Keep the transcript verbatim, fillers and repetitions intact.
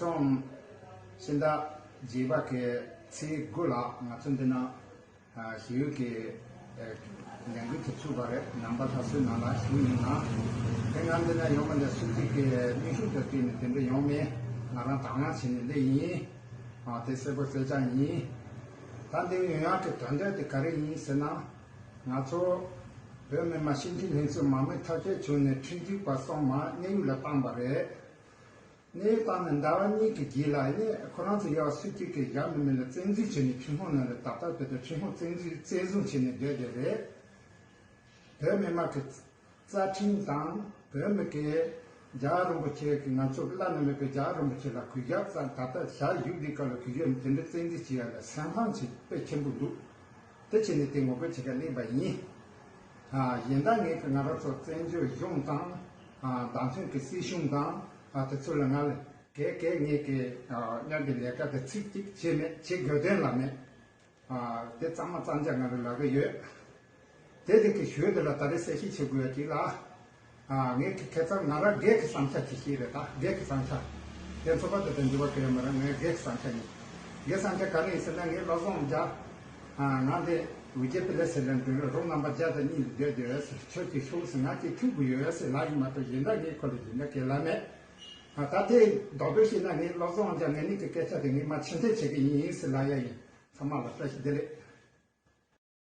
ཚོམས་ཕྱི་ཟླ་བརྒྱད་པ་གི་ཚེས་དགུ་ལ་ང་ཚོ་འདི་ན་ཞི་གཡོག་གི་ལས་འགུལ་དེ་ཚུགས་པ་རེད། རྣམ་པ་ལྷ་སའི་ནང་ལ་ཞུགས་ཡིན་ན། དེ་ང་འདི་ན་ཡོང་མ་འདི་སུ་གཅིག་གི་ནུས་ཤུགས་དང་བསྟུན་ནས་དེ་འདྲ་ཡོང་མེད། ང་རང་དང་བླངས་བྱས་ནས་འདི་ཡིན། དེ་གསལ་པོ་གསལ་རྐྱང་ཡིན། ད་འདི་ཡོང་ཡག་གི་དོན་དག་དེ་ག་རེ་ཡིན་ཟེར་ན། ང་ཚོ་བོད་མི་མང་སྤྱི་འཐུས་ལྷན་ཚོགས་མང་མོས་ཐག་གཅོད་བྱུང་ནས་ཁྲིམས་སྒྲིག་པ་གསུམ་མ་གནས་དབྱུང་ལ་བཏང་པ་རེད། གནས་སྟངས་ནི་ཟླ་བ་གཉིས་ཀྱི་རྗེས་ལ་ནི་ཁོ་རང་ཚོ་ཡག་སུ་གཅིག་གིས་ཡག་མི་མི་ལ་བཙན་འཛུལ་བྱས་ནས་ཁྲིམས་ཁང་ནང་ལ་ད་ལྟ་བོད་དུ་ཁྲིམས་ཁང་བཙན་འཛུལ་བཙན་བཟུང་བྱས་ནས་སྡོད་བསྡད་རེད། བོད་མི་མང་གི་རྩ་ཁྲིམས་དང་བོད་མི་གིས་རྒྱལ་བ་རིན་པོ་ཆེ་གི་ང་ཚོ་བླ་ན་མེད་པའི་རྒྱལ་བ་རིན་པོ་ཆེ་ལ་གུས་ཞབས་བསྩལ། ད་ལྟ་ཞལ་བཞུགས་དུས་སྐབས་ལ་གུས་ཞབས་དེ་འདྲ་བཙན་འཛུལ་བྱེད་ཡ་ལ་སེམས་ཕམ་བྱེད་དཔེ་ཆེན་པོ་འདུག་དེ་བྱས་ནས་དེ་ངོ་རྒོལ་བྱེད་ག་སླེབས་པ་ཡིན། ཨ་གཞན་དག་ངས་ཀྱི་ང་རང་ཚོ་བཙན་བྱོལ་གཞུང་དང་། ཨ་བདག་དོན་གྱི་སྲིད་གཞུང་དང་། ཨ་དེ་ཚོ་ལ་ང་ལ་གས་གས་ངས་ཀྱི་ཨ་གཉེར་གྱི་ལས་ཀ་དེ་ཚིག་གཅིག་བྱེད་མེད། བྱེད་དགོས་དོན་ལ་མེད། ཨ་དེ་གཙང་མ་གཙང་རྐྱང་ང་ལ་ལབ་གི་ཡོད། དེ་དེ་གི་ཞོལ་དེ་ལ་ད་རེས་གསལ་བཤད་བྱེད་དགོས་ཡ་གཅིག་ལ། ཨ་ངས་ཀྱི་ཁ་སང་ང་རང་སྒེར་གྱི་བསམ་འཆར་ཅིག་བཤད་རེད། ད་སྒེར་གྱི་བསམ་འཆར། དེ་ཚོགས་པ་དེ་དང་འབྲེལ་བ་གང་ཡང་མ་རེད། ངའི་སྒེར་གྱི་བསམ་འཆར་ཡིན། སྒེར་བསམ་འཆར་ག་རེ་ཡིན་ཟེར་ན། ངས་བློ་བཟང་རྒྱལ། ཨ་ང་དེ་ཝི་ཇེ་པི་ལ་ཟེར་ལ་འགྲོ་རོགས་རོགས་རྣམ་པ་བརྒྱ་དང་གཉིས་ལ་སྡོད་སྡོད་ཟེར། ཁྱོད་ཀྱིས་ཤོག་ཟེར། ང་ཀྱིས་ཐུག་དགོས་ཡོད་ཟེར་ལབ་ཡིན་མ་གཏོགས་གཞན་དག་ངས་ཁོ་ལ་གཞན་དག་གས་ལབ་མེད། ཨ་ད་དེ་རྡོག་རྡོག་བཤད་ན། ངས་བློ་བཟང་རྒྱལ་ངེད་གཉིས་ཀྱི་སྐད་ཆ་དེ་ངས་མ་ཕྱིར་འཐེན་བྱེད་ཀྱི་ཡིན་ཟེར་ལབ་ཡ་ཡིན། ཚང་མ་ལ་བཀྲ་ཤིས་བདེ་ལེགས།